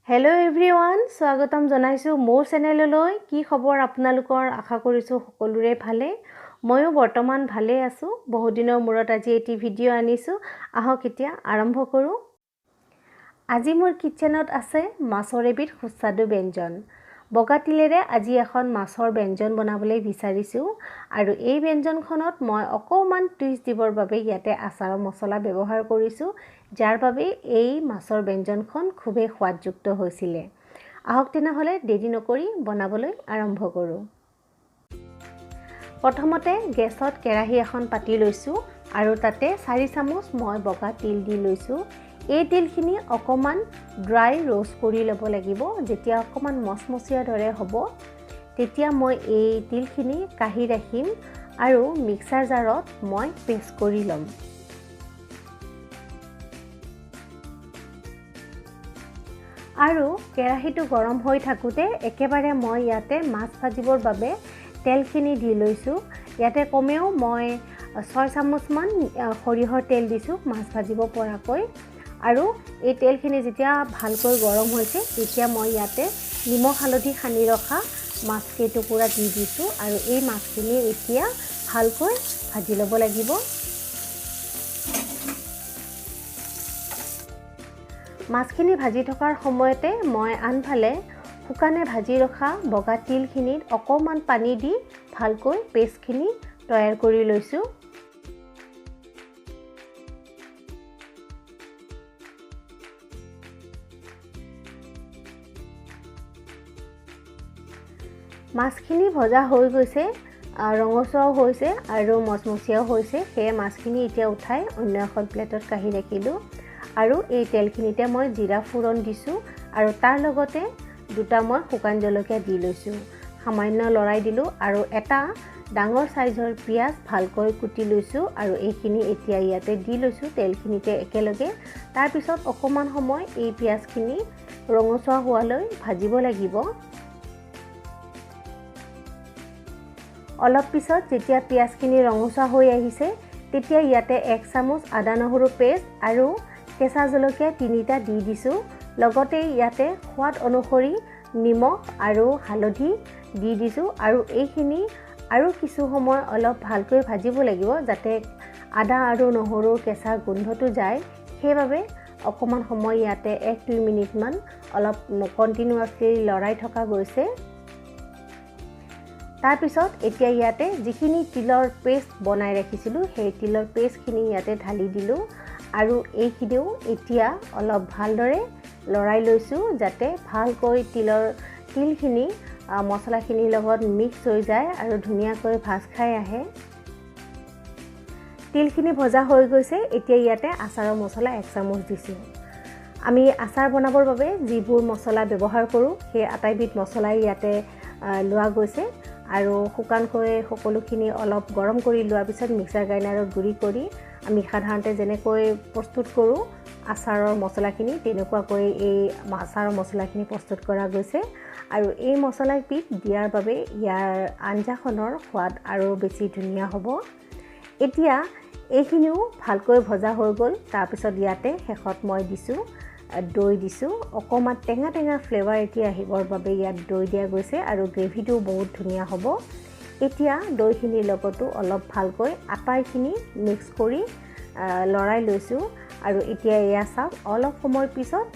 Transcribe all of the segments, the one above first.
Hello' everyone, স্বাগতম জনাইছোঁ মোৰ চেনেললৈ। কি খবৰ আপোনালোকৰ? আশা কৰিছোঁ সকলোৰে ভালে। ময়ো বৰ্তমান ভালেই আছোঁ। বহুদিনৰ মূৰত আজি এটি ভিডিঅ' আনিছোঁ। আহক এতিয়া আৰম্ভ কৰোঁ। আজি মোৰ কিটচেনত আছে মাছৰ এবিধ সুস্বাদু ব্যঞ্জন। বগা তিলেৰে আজি এখন মাছৰ ব্যঞ্জন বনাবলৈ বিচাৰিছোঁ আৰু এই ব্যঞ্জনখনত মই অকণমান টুইষ্ট দিবৰ বাবে ইয়াতে আচাৰৰ মছলা ব্যৱহাৰ কৰিছোঁ, যাৰ বাবে এই মাছৰ ব্যঞ্জনখন খুবেই সোৱাদযুক্ত হৈছিলে। আহক তেনেহ'লে দেৰি নকৰি বনাবলৈ আৰম্ভ কৰোঁ। প্ৰথমতে গেছত কেৰাহী এখন পাতি লৈছোঁ আৰু তাতে 4 চামুচ মই বগা তিল দি লৈছোঁ। এই তিলখিনি অকণমান ড্ৰাই ৰোষ্ট কৰি ল'ব লাগিব। যেতিয়া অকণমান মচমচীয়া দৰে হ'ব তেতিয়া মই এই তিলখিনি কাঢ়ি ৰাখিম আৰু মিক্সাৰ জাৰত মই পেষ্ট কৰি ল'ম। আৰু কেৰাহীটো গৰম হৈ থাকোঁতে একেবাৰে মই ইয়াতে মাছ ভাজিবৰ বাবে তেলখিনি দি লৈছোঁ। ইয়াতে কমেও মই 6 চামুচমান সৰিয়হৰ তেল দিছোঁ মাছ ভাজিব পৰাকৈ। আৰু এই তেলখিনি যেতিয়া ভালকৈ গৰম হৈছে তেতিয়া মই ইয়াতে নিমখ হালধি সানি ৰখা মাছ কেইটুকুৰা দি দিছোঁ আৰু এই মাছখিনি এতিয়া ভালকৈ ভাজি ল'ব লাগিব। মাছখিনি ভাজি থকাৰ সময়তে মই আনফালে শুকানে ভাজি ৰখা বগা তিলখিনিত অকণমান পানী দি ভালকৈ পেষ্টখিনি তৈয়াৰ কৰি লৈছোঁ। মাছখিনি ভজা হৈ গৈছে, ৰঙচুৱাও হৈছে আৰু মচমচীয়াও হৈছে। সেয়ে মাছখিনি এতিয়া উঠাই অন্য এখন প্লেটত কাঢ়ি ৰাখিলোঁ। আৰু এই তেলখিনিতে মই জিৰা ফোৰণ দিছোঁ আৰু তাৰ লগতে দুটা মই শুকান জলকীয়া দি লৈছোঁ। সামান্য লৰাই দিলোঁ আৰু এটা ডাঙৰ চাইজৰ পিঁয়াজ ভালকৈ কুটি লৈছোঁ আৰু এইখিনি এতিয়া ইয়াতে দি লৈছোঁ তেলখিনিতে একেলগে। তাৰপিছত অকণমান সময় এই পিঁয়াজখিনি ৰঙচুৱা হোৱালৈ ভাজিব লাগিব। অলপ পিছত যেতিয়া পিঁয়াজখিনি ৰঙচুৱা হৈ আহিছে তেতিয়া ইয়াতে 1 চামুচ আদা নহৰু পেষ্ট আৰু কেঁচা জলকীয়া 3টা দি দিছোঁ। লগতে ইয়াতে সোৱাদ অনুসৰি নিমখ আৰু হালধি দি দিছোঁ আৰু এইখিনি আৰু কিছু সময় অলপ ভালকৈ ভাজিব লাগিব যাতে আদা আৰু নহৰুৰ কেঁচা গোন্ধটো যায়। সেইবাবে অকণমান সময় ইয়াতে 1-2 মিনিটমান অলপ কণ্টিনিউৱাছলি লৰাই থকা গৈছে। তাৰপিছত এতিয়া ইয়াতে যিখিনি তিলৰ পেষ্ট বনাই ৰাখিছিলোঁ সেই তিলৰ পেষ্টখিনি ইয়াতে ঢালি দিলোঁ আৰু এইখিনিও এতিয়া অলপ ভালদৰে লৰাই লৈছোঁ যাতে ভালকৈ তিলখিনি মছলাখিনিৰ লগত মিক্স হৈ যায় আৰু ধুনীয়াকৈ ভাজ খাই আহে। তিলখিনি ভজা হৈ গৈছে। এতিয়া ইয়াতে আচাৰৰ মছলা 1 চামুচ দিছোঁ। আমি আচাৰ বনাবৰ বাবে যিবোৰ মছলা ব্যৱহাৰ কৰোঁ সেই আটাইবিধ মছলাই ইয়াতে লোৱা গৈছে আৰু শুকানকৈ সকলোখিনি অলপ গৰম কৰি লোৱাৰ পিছত মিক্সাৰ গ্ৰাইণ্ডাৰত গুড়ি কৰি আমি সাধাৰণতে যেনেকৈ প্ৰস্তুত কৰোঁ আচাৰৰ মছলাখিনি তেনেকুৱাকৈ এই আচাৰৰ মছলাখিনি প্ৰস্তুত কৰা গৈছে। আৰু এই মছলাবিধ দিয়াৰ বাবে ইয়াৰ আঞ্জাখনৰ সোৱাদ আৰু বেছি ধুনীয়া হ'ব। এতিয়া এইখিনিও ভালকৈ ভজা হৈ গ'ল। তাৰপিছত ইয়াতে শেষত মই দিছোঁ দৈ দিছোঁ। অকণমান টেঙা টেঙা ফ্লেভাৰ এতিয়া আহিবৰ বাবে ইয়াত দৈ দিয়া গৈছে আৰু গ্ৰেভিটোও বহুত ধুনীয়া হ'ব। এতিয়া দৈখিনিৰ লগতো অলপ ভালকৈ আটাইখিনি মিক্স কৰি লৰাই লৈছোঁ। আৰু এতিয়া এয়া চাওক, অলপ সময় পিছত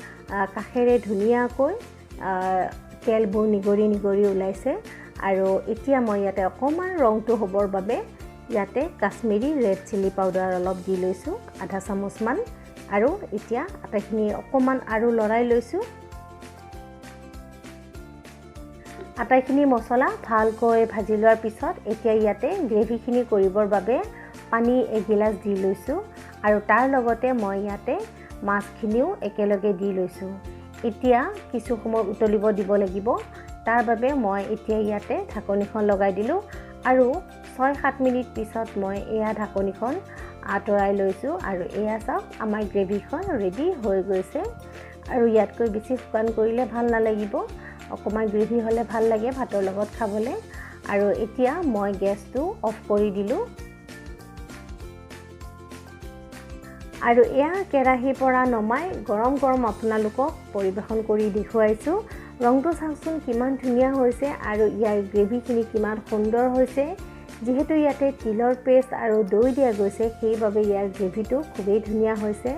কাষেৰে ধুনীয়াকৈ তেলবোৰ নিগৰি নিগৰি ওলাইছে। আৰু এতিয়া মই ইয়াতে অকণমান ৰংটো হ'বৰ বাবে ইয়াতে কাশ্মীৰী ৰেড চিলি পাউডাৰ অলপ দি লৈছোঁ, আধা চামুচমান। আৰু এতিয়া আটাইখিনি অকণমান আৰু লৰাই লৈছোঁ। আটাইখিনি মছলা ভালকৈ ভাজি লোৱাৰ পিছত এতিয়া ইয়াতে গ্ৰেভিখিনি কৰিবৰ বাবে পানী এগিলাচ দি লৈছোঁ আৰু তাৰ লগতে মই ইয়াতে মাছখিনিও একেলগে দি লৈছোঁ। এতিয়া কিছু সময় উতলিব দিব লাগিব। তাৰ বাবে মই এতিয়া ইয়াতে ঢাকনিখন লগাই দিলোঁ আৰু 6-7 মিনিট পিছত মই এয়া ঢাকনিখন আঁতৰাই লৈছোঁ। আৰু এয়া চাওক, আমাৰ গ্ৰেভিখন ৰেডি হৈ গৈছে। আৰু ইয়াতকৈ বেছি শুকান কৰিলে ভাল নালাগিব, অকণমান গ্ৰেভি হ'লে ভাল লাগে ভাতৰ লগত খাবলৈ। আৰু এতিয়া মই গেছটো অফ কৰি দিলোঁ। আৰু এয়া কেৰাহীৰ পৰা নমাই গৰম গৰম আপোনালোকক পৰিৱেশন কৰি দেখুৱাইছোঁ। ৰংটো চাওকচোন কিমান ধুনীয়া হৈছে আৰু ইয়াৰ গ্ৰেভিখিনি কিমান সুন্দৰ হৈছে। যিহেতু ইয়াতে তিলৰ পেষ্ট আৰু দৈ দিয়া গৈছে, সেইবাবে ইয়াৰ গ্ৰেভিটো খুবেই ধুনীয়া হৈছে।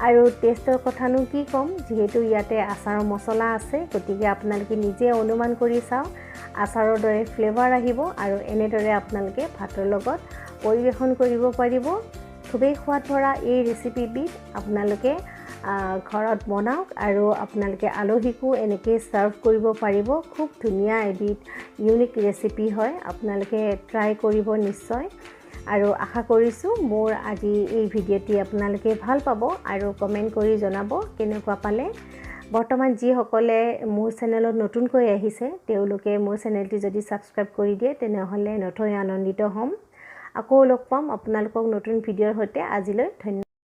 আৰু টেষ্টৰ কথানো কি ক'ম, যিহেতু ইয়াতে আচাৰৰ মছলা আছে, গতিকে আপোনালোকে নিজে অনুমান কৰি চাওক, আচাৰৰ দৰে ফ্লেভাৰ আহিব। আৰু এনেদৰে আপোনালোকে ভাতৰ লগত পৰিৱেশন কৰিব পাৰিব। খুবেই সোৱাদ ভৰা এই ৰেচিপিবিধ আপোনালোকে ঘৰত বনাওক আৰু আপোনালোকে আলহীকো এনেকৈ ছাৰ্ভ কৰিব পাৰিব। খুব ধুনীয়া এবিধ ইউনিক ৰেচিপি হয়, আপোনালোকে ট্ৰাই কৰিব নিশ্চয়। আৰু আশা কৰিছোঁ মোৰ আজি এই ভিডিঅ'টি আপোনালোকে ভাল পাব আৰু কমেণ্ট কৰি জনাব কেনেকুৱা পালে। বৰ্তমান যিসকলে মোৰ চেনেলত নতুনকৈ আহিছে, তেওঁলোকে মোৰ চেনেলটি যদি ছাবস্ক্ৰাইব কৰি দিয়ে, তেনেহ'লে নথৈ আনন্দিত হ'ম। আকৌ লগ পাম আপোনালোকক নতুন ভিডিঅ'ৰ সৈতে। আজিলৈ ধন্যবাদ।